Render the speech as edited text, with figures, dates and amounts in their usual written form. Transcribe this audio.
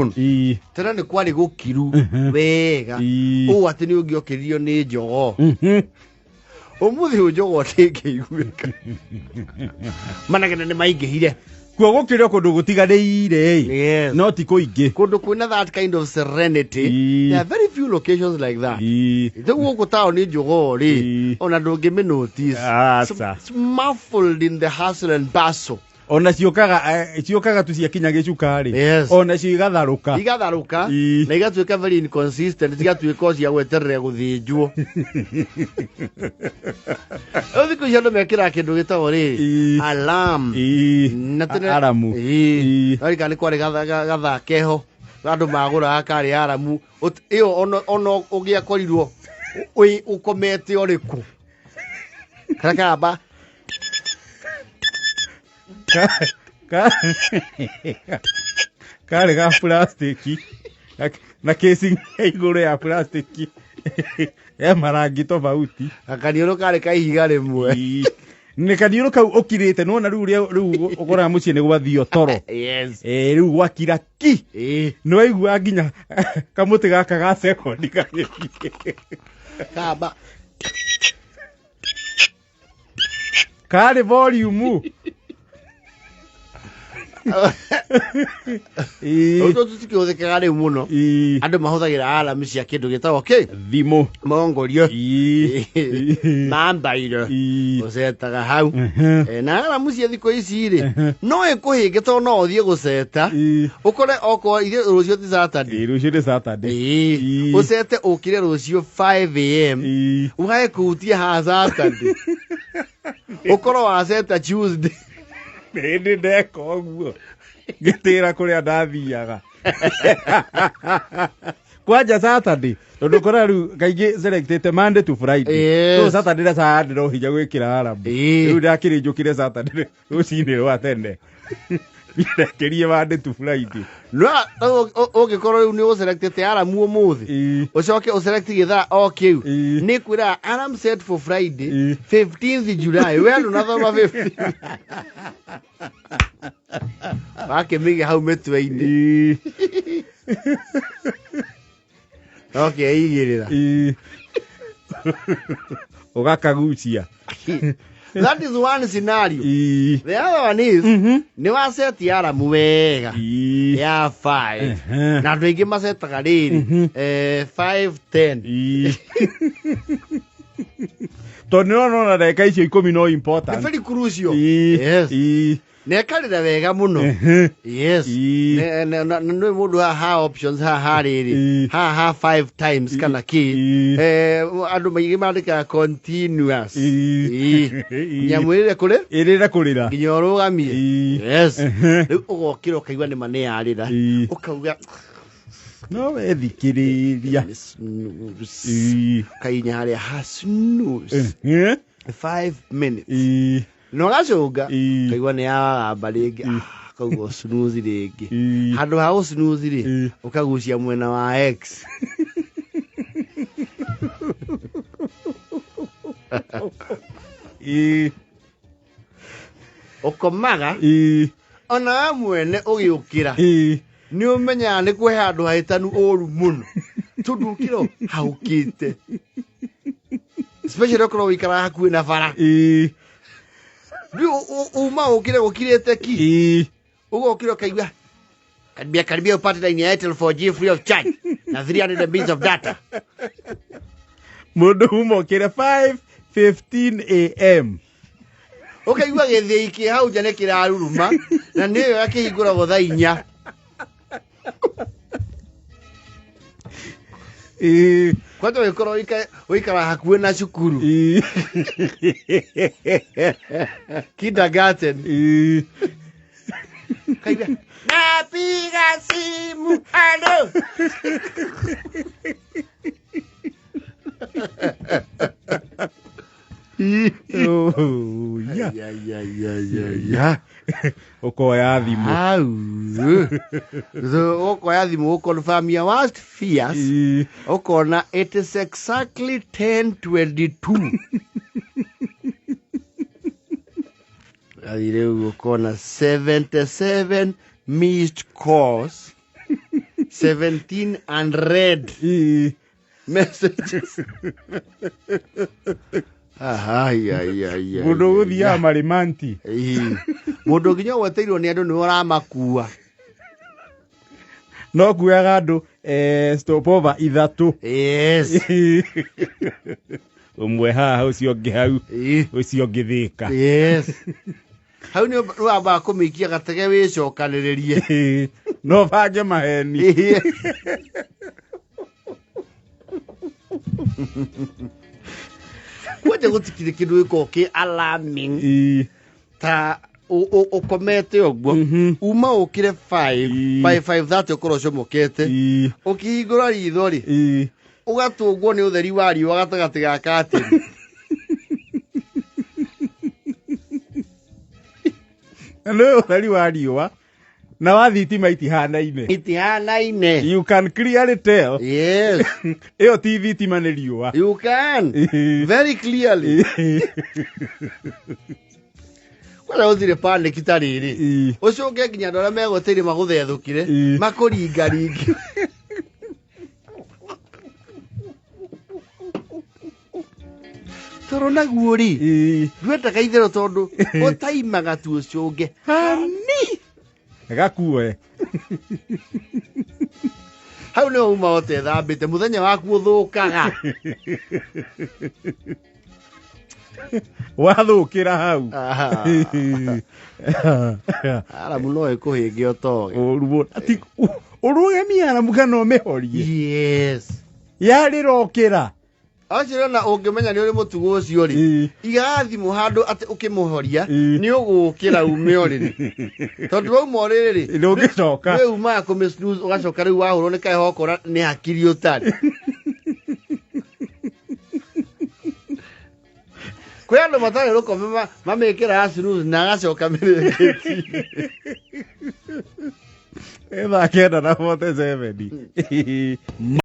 Mũno. Tene nĩ kwarĩ gũkiru wega ũũ atĩ nĩ ũngĩokĩririo nĩ njogoo. Ũmũthĩ ũyũ njogoo ndĩngĩiguĩka, manegene nĩ maingĩhire. Kuo gũkĩrĩ o kũndũ gũtiganĩire ĩ. No ti kũingĩ. Kũndũ kwĩna that kind of serenity. There are very few locations like that. Rĩu gũkũ taũni njogoo rĩ, ona ndũngĩmĩ notice. Aca. It's muffled in the hustle and bustle. Ona ciũkaga ciũkaga tu ciakinya gĩcuka rĩ. Ona cio igatharũka. Igatharũka. Na igatuĩka very inconsistent, cigatuĩka o cia gweterera gũthĩnjwo. Rĩu thikũ ici andũ mekĩraga kĩndũ gĩtagwo rĩrĩ, alarm. Na tene Aramu. Rarika nĩ kwarĩ gathaa keho andũ magũraga karĩ aramu. Ĩyo ona ũngĩakorirwo wĩ ũkomete ũrĩkũ, karĩa karamba. Karĩ ga plastic na casing ya igũrũ ya plastic ya marangi tofauti. Gakaniũrũ karĩ ka ihiga rĩmwe. Nĩ kaniũrũ kau ũkirĩte nĩwona rĩu ũrĩa rĩu ũkoraga mũciĩ nĩ gwathio toro. Rĩu gwakira ki. Nĩ waigua nginya kamũtĩ gaka ga sekondi gagĩthiĩ. Kamba. Karĩ volume. Rĩu tũtũ tũtikĩhũthĩkaga rĩu mũno. Andũ mahũthagĩra alarm cia kĩndũ gĩtagwo kĩ? Thimũ. Mongorio. Mambairo. Ũcetaga hau. Na alarm cia thikũ ici rĩ, no ĩkũhĩnge tondũ no ũthiĩ gũceta. Ũkore okorwo ithuĩ rũciũ ti Saturday. Rũciũ nĩ Saturday. Ũcete ũkĩre rũciũ 5 a.m. Ũgae kũhutia haha Saturday. Ũkorwo waceta Tuesday. Nĩ ndeka ũguo ngĩtĩra kũrĩa ndathiaga kwanja Saturday, tondũ kora rĩu kaingĩ selectĩte Monday to Friday. So Saturday na Sunday no hinya gwĩkĩra alarm. Rĩu ndakĩrĩ njũkĩre Saturday rũcinĩ rwa tene ndekerie Monday to Friday. No ũngĩkorwo rĩu nĩ ũselectĩte alarm ũmũthĩ, ũcoke ũselect gĩthaa o kĩu, nĩ kwĩra alarm set for Friday 15th July, we ndũnathoma 15th, wakĩmĩiga hau mĩtwe-inĩ. Okeigĩrĩra. Ũgakagucia. That is one scenario. The other one is nĩ waseti alarm wega ya 5, na andũ aingĩ macetaga rĩrĩ 5:10. Tondũ nĩ ũrona ndagĩka icio 10 no important. Nĩ very crucial. Yes. Na ĩkarĩra wega mũno. Yes. Nĩ mũndũ haha options haha rĩrĩ haha five times kana kĩ. Andũ maingĩ mandĩkaga continuous. Nyamũ ĩrĩre kũrĩ Ĩrĩre kũrĩra. Nginya ũrũgamie. Yes. Rĩu ũgokĩra ũkaigua nĩma nĩ yarĩra. Ũkauga No wethikĩrĩria. Snooze. Ũkainya harĩa ha snooze 5 minutes na ũgacũnga, ũkaigua nĩ yagamba rĩngĩ. Ah, koguo snooze rĩngĩ. Handũ ha gũ snooze rĩ, ũkagucia mwena wa X. Ũkomaga ona we mwene ũgĩũkĩra nĩ ũmenyaga nĩ kwĩ handũ hahĩtanu ũru mũno, tondũ ũkĩra haũkĩte, especially okorwo ũikaraga hakuhĩ na bara. Rĩu uma ũkĩre gũkirĩte ki, ũgokĩra ũkaigua, "Karibia karibia upate line ya Airtel 4G free of charge na 300 MB of data." Mũndũ uma ũkĩre 5:15 a.m. Ũkaigua gĩthĩi kĩ hau nja nĩ kĩraruruma na nĩyo yakĩhingũragwo thaa 4. Kwanja ũgĩkorwo ũikara hakuhĩ na cukuru, kindergarten, kaigua napiga simu, halo. Oh, yeah. Ya, ya, ya, ya, ya. Ũkoya thimũ. Au. So ũkoya thimũ gũconfirm your worst fears. Ũkona it is exactly 10:22. Athi rĩu ũkona 77 missed calls. 17 unread messages. Ai, ai, ai, ai, Mũndũ ai, ũgũthiaga ai. marĩmanti. Ĩĩ. Mũndũ nginya ũgweteirwo nĩ andũ nĩwe ũramakua. No kuoyaga andũ stopover ithatũ. Yes. Ũmwe haha, ũcio ũngĩ hau, Ĩĩ. ũcio ũngĩ Thĩka. Yes. Hau nĩ wambaga kũmĩikia gatege wĩcokanĩrĩrie. No bange maheni. Ĩĩ. Kwanja gũtikirĩ kĩndũ gĩkoragwo kĩ alarming ta ũkomete ũguo, uma ũkĩre 5, by 5:30 ũkorwo ũcomokete, ũkĩhingũra ritho rĩ, ũgatũngwo nĩ ũtheri wa riũa gatagatĩ ga katĩni. Na nĩ ũtheri wa riũa na wa thitima itihanaine. Itihanaine. You can clearly tell. Yes. Ĩyo ti thitima, nĩ riũa. You can very clearly. Kwenda gũtirĩ panic ta rĩrĩ, ũcoke nginya andũ arĩa megũteire magũthethũkire, makũringaringi. Tondũ naguo rĩ, ndwendaga itherũ, tondũ ũtaimaga tu ũcũnge Hani gakuoe. Hau nĩho uma ũtethambĩte, mũthenya waku ũthũkaga. Wathũkĩra hau. Aha. Aramu no ĩkũhĩnge ũtoge. Ũruo ati ũrũgamie aramu kana ũmĩhorie. Yes. Yarĩra ũkĩra. Acio na ũngĩmenya nĩ ũrĩ mũtugo ũcio rĩ, igaga thimũ handũ atĩ ũkĩmũhoria nĩ ũgũkĩra ume ũrĩrĩ, tondũ wauma ũrĩrĩ rĩ, Ndũngĩcoka. Rĩu umaga kũmĩ snooze, ũgacoka rĩu wahũrwo nĩ kaheho ũkora nĩ hakiri ũtarĩ. Kwĩ andũ matarĩ rũkome mamĩkĩraga snooze na agacoka mĩrĩngĩti. Thaa 9:47.